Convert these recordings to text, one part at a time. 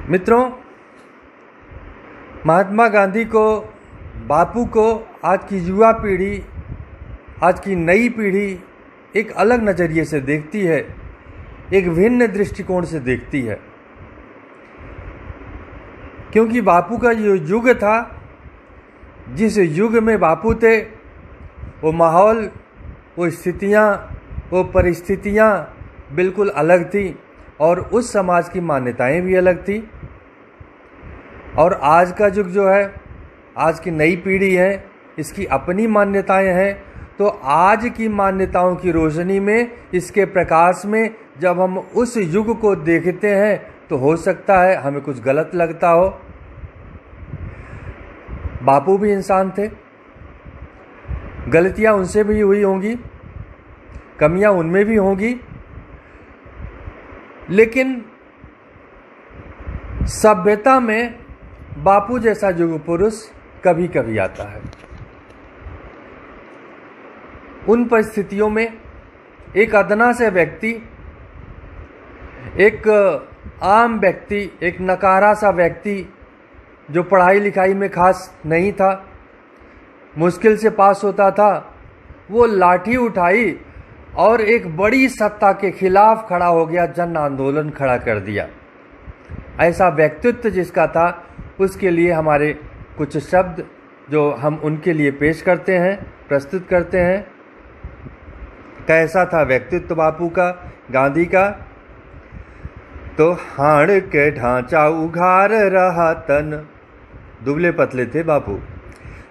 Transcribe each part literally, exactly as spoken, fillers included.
मित्रों, महात्मा गांधी को, बापू को आज की युवा पीढ़ी, आज की नई पीढ़ी एक अलग नज़रिए से देखती है, एक भिन्न दृष्टिकोण से देखती है। क्योंकि बापू का जो युग था, जिस युग में बापू थे, वो माहौल, वो स्थितियाँ, वो परिस्थितियाँ बिल्कुल अलग थी और उस समाज की मान्यताएं भी अलग थी। और आज का युग जो है, आज की नई पीढ़ी है, इसकी अपनी मान्यताएं हैं। तो आज की मान्यताओं की रोशनी में, इसके प्रकाश में जब हम उस युग को देखते हैं, तो हो सकता है हमें कुछ गलत लगता हो। बापू भी इंसान थे, गलतियां उनसे भी हुई होंगी, कमियां उनमें भी होंगी, लेकिन सभ्यता में बापू जैसा युग पुरुष कभी-कभी आता है। उन परिस्थितियों में एक अदना से व्यक्ति, एक आम व्यक्ति, एक नकारा सा व्यक्ति, जो पढ़ाई लिखाई में खास नहीं था, मुश्किल से पास होता था, वो लाठी उठाई और एक बड़ी सत्ता के खिलाफ खड़ा हो गया, जन आंदोलन खड़ा कर दिया। ऐसा व्यक्तित्व जिसका था, उसके लिए हमारे कुछ शब्द जो हम उनके लिए पेश करते हैं, प्रस्तुत करते हैं। कैसा था व्यक्तित्व बापू का, गांधी का? तो हाड़ के ढांचा उघार रहा तन, दुबले पतले थे बापू।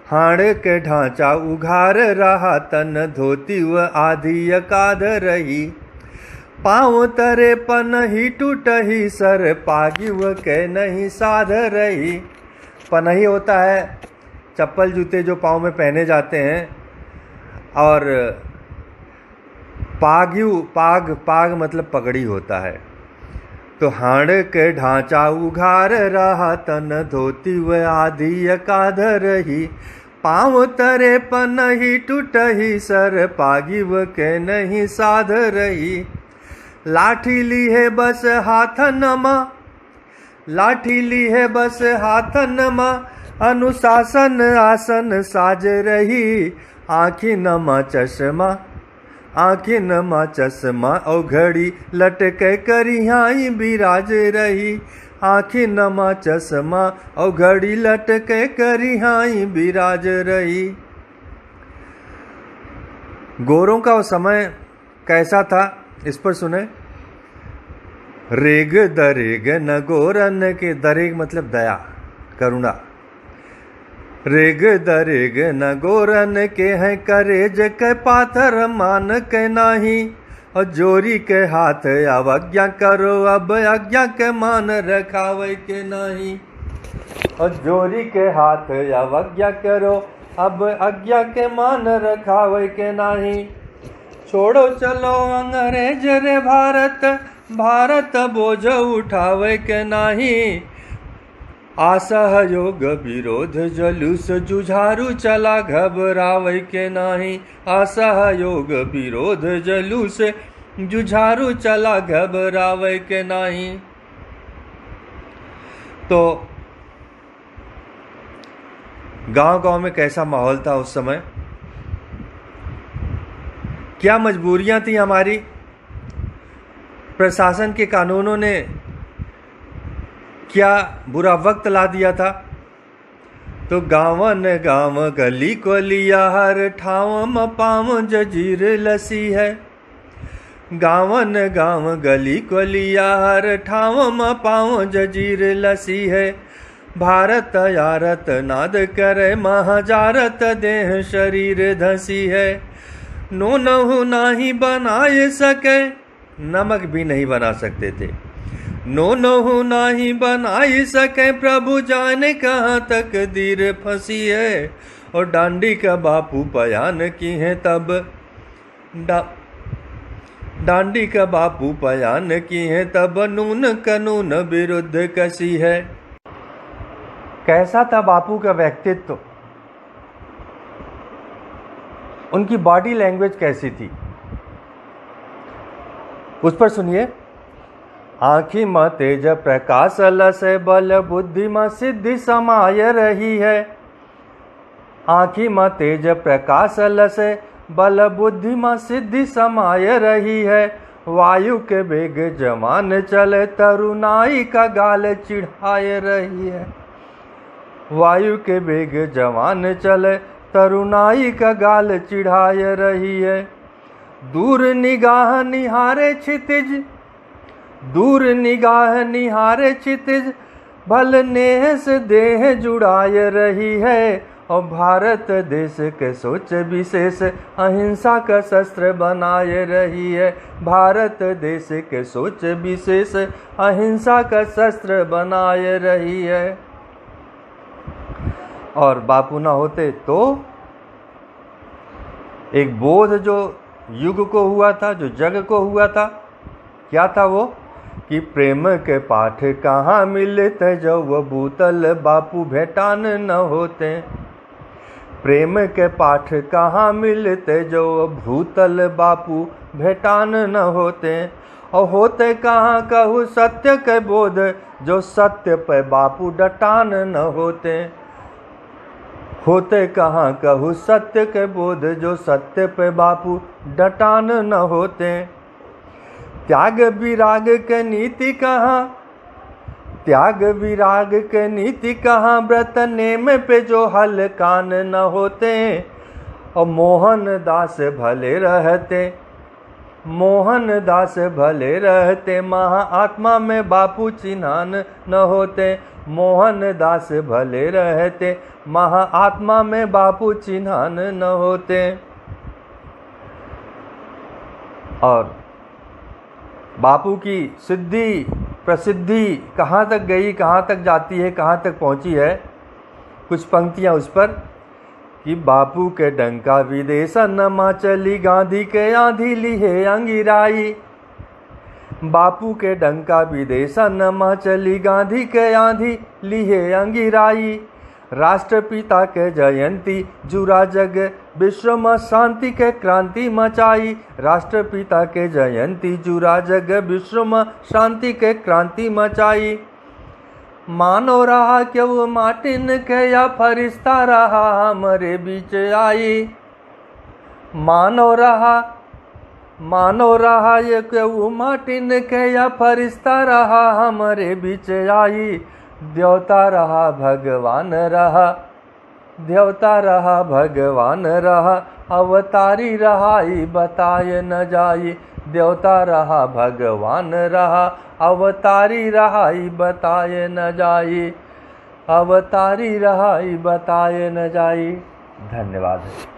हाड़ के ढांचा उघार रहा तन, धोती व आधी अकाध रही। पाँव तरे पनही टूटही सर, पागिव के नहीं साध रही। पनही होता है चप्पल जूते जो पाँव में पहने जाते हैं, और पागिव, पाग, पाग मतलब पगड़ी होता है। तो हाड़ के ढांचा उघार रहा तन, धोती व आधी अकाध रही। पाँव तरे पनही टूटही सर, पागिव के नहीं साध रही। लाठी लिहे बस हाथन मा, लाठी लिहे बस हाथन मा, अनुशासन आसन साज रही। आँखिन मा चश्मा, आँखिन मा चश्मा, औ घड़ी लटके करिहाई बिराज रही। आँखिन मा चश्मा, औ घड़ी लटके करिहाई बिराज रही। गोरों का वो समय कैसा था, इस पर सुने। रेग दरेग न गोरन के, दरेग मतलब दया, करुणा। रेग दरेग न गोरन के हैं, करेज के पाथर मान के नाही। और जोरी के हाथ अवज्ञा करो, अब आज्ञा के मान रखावे के नाही। और जोरी के हाथ अवज्ञा करो, अब आज्ञा के मान रखावे के नाही। छोड़ो चलो अंग्रेज रे भारत, भारत बोझ उठावे के नाही। असहयोग विरोध जुलूस जुझारू चला घबरावे के नाही। असहयोग विरोध जुलूस जुझारू चला घबरावे के नाही। तो गांव-गांव में कैसा माहौल था उस समय, क्या मजबूरियां थी हमारी, प्रशासन के कानूनों ने क्या बुरा वक्त ला दिया था। तो गावन गांव गली कोलिया हर ठाव म पाँव जजीर लसी है। गावन गांव गली कोलिया हर ठाव म पाँव जजीर लसी है। भारत आरत नाद करे महाजारत देह शरीर धसी है। नोनहु नाही बनाए सके, नमक भी नहीं बना सकते थे। नोनहु नाही बनाए सके, प्रभु जाने कहाँ तकदीर फंसी है। और डांडी का बापू बयान की है तब, डा-, डांडी का बापू बयान की है तब, नून कानून विरुद्ध कसी है। कैसा था बापू का व्यक्तित्व? उनकी body language कैसी थी, उस पर सुनिए। आँखी म तेज प्रकाश लसे बल बुद्धि म सिद्धि समाय रही है। आँखी म तेज प्रकाश लसे बल बुद्धि म सिद्धि समाय रही है। वायु के वेग जवान चले तरुणाई का गाल चिढ़ाय रही है। वायु के वेग जवान चले तरुणाई का गाल चिढ़ाय रही है। दूर निगाह निहारे क्षितिज, दूर निगाह निहारे क्षितिज, भल नेह से देह जुड़ाय रही है। और भारत देश के सोच विशेष अहिंसा का शस्त्र बनाय रही है। भारत देश के सोच विशेष अहिंसा का शस्त्र बनाय रही है। और बापू ना होते तो एक बोध जो युग को हुआ था, जो जग को हुआ था, क्या था वो? कि प्रेम के पाठ कहाँ मिलते, जो वो भूतल बापू भेटान न होते। प्रेम के पाठ कहाँ मिलते, जो वो भूतल बापू भेटान न होते। और होते कहाँ कहू सत्य के बोध, जो सत्य पे बापू डटान न होते। होते कहाँ कहू सत्य के बोध, जो सत्य पे बापू डटान न होते। त्याग विराग के नीति कहाँ, त्याग विराग के नीति कहाँ, व्रत नेम पे जो हलकान न होते। और मोहन दास भले रहते, मोहन दास भले रहते, महाआत्मा में बापू चिन्हान न होते। मोहन दास भले रहते, महाआत्मा में बापू चिन्हान न होते। और बापू की सिद्धि प्रसिद्धि कहाँ तक गई, कहाँ तक जाती है, कहाँ तक पहुँची है, कुछ पंक्तियाँ उस पर कि बापू के डंका विदेशन मा चली, गांधी के आंधी लिहे अंगिराई। बापू के डंका विदेशन मा चली, गांधी के आंधी लिहे अंगिराई। राष्ट्रपिता के जयंती जुरा जग विश्व मा शांति के क्रांति मचाई। राष्ट्रपिता के जयंती जुरा जग विश्व मा शांति के क्रांति मचाई। मानव रहा केहू मार्टिन के या फरिश्ता रहा हमरे बीच आई। मानव रहा, मानव रहा ये केहू मार्टिन के या फरिश्ता रहा हमरे बीच आई। देवता रहा भगवान रहा, देवता रहा भगवान रहा, अवतारी रहा ई बताए न जाई। देवता रहा भगवान रहा, अवतारी रहा ई बताए न जाई। अवतारी रहा ई बताए न जाई। धन्यवाद।